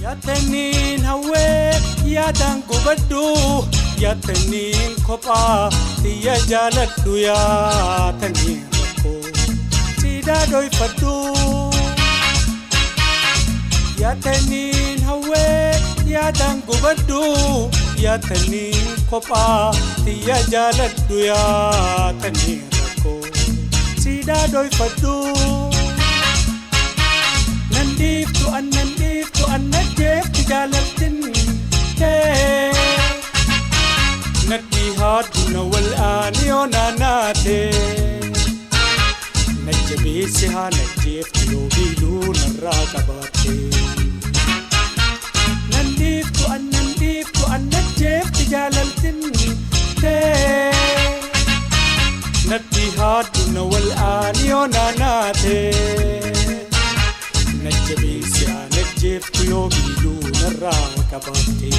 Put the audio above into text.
Yaataniin hawwee yaadaan gubadhu, yaataniin kophaa xiyya jaaladhu, yaataniin rakkoo siidaa dhoyfadhu. Yaataniin hawwee yaadaan gubadhu, yaataniin kophaa xiyya jaaladhu, yaataniin rakkoo siidaa dhoyfadhu. Nan dhiiftu annan dhiiftu anna jeefti jaalaltin tee. Nadhii haadhu na wal'aanii onaanaate. Na jabeessi haa na jeefti yoo biiluu narraa qabaatte. Nan dhiiftu annan dhiiftu anna jeefti jaalaltin tee. Nadhii haadhu na wal'aanii onaanaate. Na jabeessi haa na jeeftu yoo biiluu narraa qabaatte.